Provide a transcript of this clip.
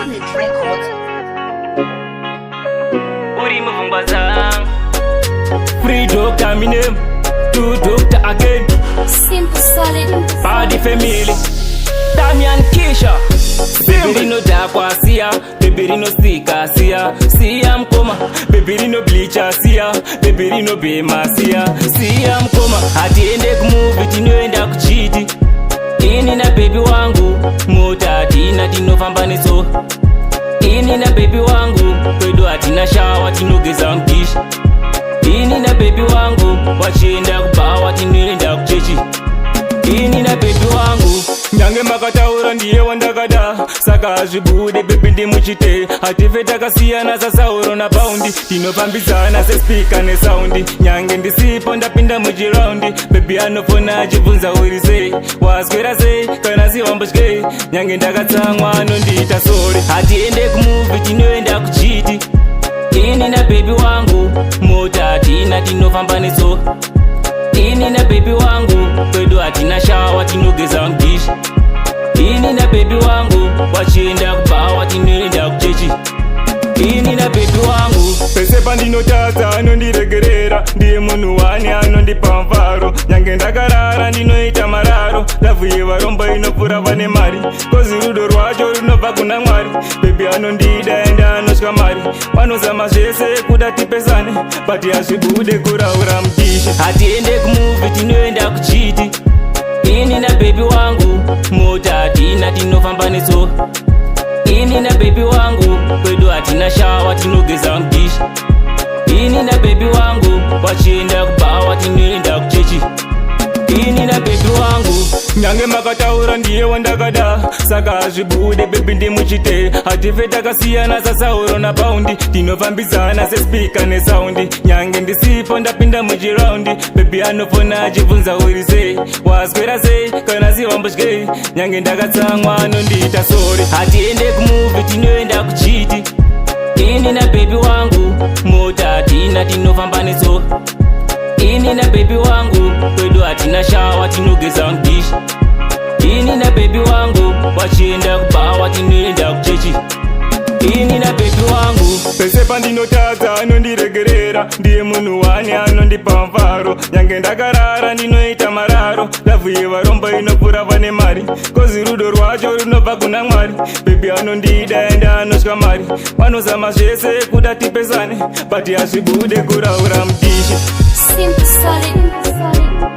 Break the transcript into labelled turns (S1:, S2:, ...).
S1: Planet Records.
S2: Uri mupfungwa dzangu. Free doctor, my name. Two doctor again.
S1: Simple solid.
S2: Party family. Damian Kisha. Baby rinodhakwa siya, baby rinosika siya, siya mukoma, baby rino bleacha siya, baby rinobhema siya, siya mukoma. Hatiende kumovie, tinoenda kuchiti. Ini nababy wangu, mota hatina, tinofamba netsoka. Ini nababy wangu, kwedu hatina shower, tinogeza mudishi. Ini nababy wangu, wachienda kubhawa, tinoenda kuchechi. Ini nababy wangu.
S3: Nyange makataura, ndiye wandakada, saka hazvibude baby ndimuchite. Hative takasiyana saSauro naPaundi, tinofambidzana sespeaker nesound. Nyange ndisipo, ndapinda muchiround, baby anofona achibvunza, "Uri sei? Waswera sei? Kana siwambotyei?" Nyange ndakatsamwa, anondiita sorry.
S2: Hatiende kumovie, tinoenda kuchiti. Ini nababy wangu, mota hatina, tinofamba netsoka. Ini nababy wangu, kwedu hatina shower, tinogeza mudishi. Ini nababy wangu, wachienda kubhawa, tinoenda kuchechi. Ini nababy wangu.
S3: Pese pandinotadza anondiregerera, ndiye munhu wani anondipa mfaro. Nyange ndakarara ndinoita mararo, love yevarombo inopfuura vane mari, 'cause rudo rwacho runobva kuna Mwari. Baby anondida ende anotya mari, vanozama zvese kuda tipesane, but hazvibude kuraura mudishi.
S2: Hatiende kumovie, tinoenda kuchiti. Ini nababy wangu, mota hatina, tinofamba netsoka. Ini nababy wangu, kwedu hatina shower, tinogeza mudishi. Ini nababy wangu, wachienda kubhawa, tinoenda kuchechi. Ini nababy wangu.
S3: Nyange makataura, ndiye wandakada, saka hazvibude baby ndimuchite. Hative takasiyana saSauro naPaundi, tinofambidzana sespeaker nesound. Nyange ndisipo, ndapinda muchiround, baby anofona achibvunza, "Uri sei? Waswera sei? Kana siwambotyei?" Nyange ndakatsamwa, anondiita sorry.
S2: Hatiende kumovie, tinoenda kuchiti. Ini nababy wangu, mota hatina, tinofamba netsoka. Ini nababy wangu, kwedu hatina shower, tinogeza mudishi. Ini nababy wangu, wachienda kubhawa, tinoenda kuchechi. Ini nababy wangu.
S3: Pese pandinotadza anondiregerera, ndiye munhu wani anondipa mfaro. Nyange ndakarara ndinoita mararo, love yevarombo inopfuura vane mari, 'cause rudo rwacho runobva kuna Mwari. Baby anondida ende anotya mari, vanozama zvese kuda tipesane, but hazvibude kuraura mudishi.
S1: Simple solid.